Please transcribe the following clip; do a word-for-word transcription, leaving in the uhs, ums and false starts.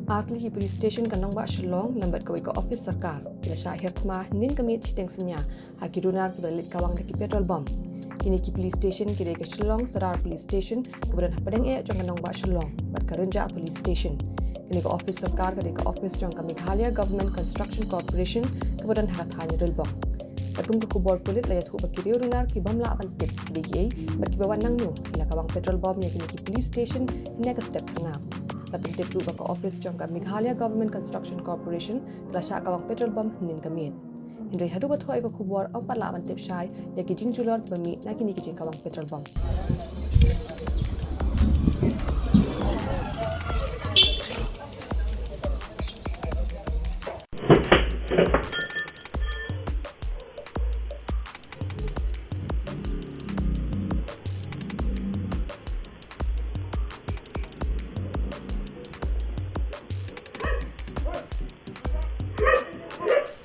Artylli ki police station ka Nongbah Shillong lem bad kawei ka office sorkar ki la shah hiar thma hynnin ka miet shiteng synñia ha ki runar kiba la leit kawang da ki petrol bomb. Kine ki police station ki dei ka Shillong Sadar Police Station kaba don hapdeng eh jong ka Nongbah Shillong bad ka Rynjah Police Station. Kane ka office sorkar ka dei ka office jong ka Meghalaya Government Construction Corporation kaba don ha ka thaiñ Rilbong. Katkum ka khubor pulit la ïathuh ba ki riew runar ki bym lah ban tip ki dei kiei bad kiba wan nangno ki la kawang petrol bomb ïa kine ki police station hynne ka step phyrngap. La pyntip ruh ba ka office jong ka Meghalaya Government Construction Corporation ka la shah kawang petrol bomb hynnin ka miet. Hynrei haduh ba thoh ïa ka khubor ym pat lah ban tip shai ïa ki jingjulor kiba mih na kine ki jingkawang petrol bomb.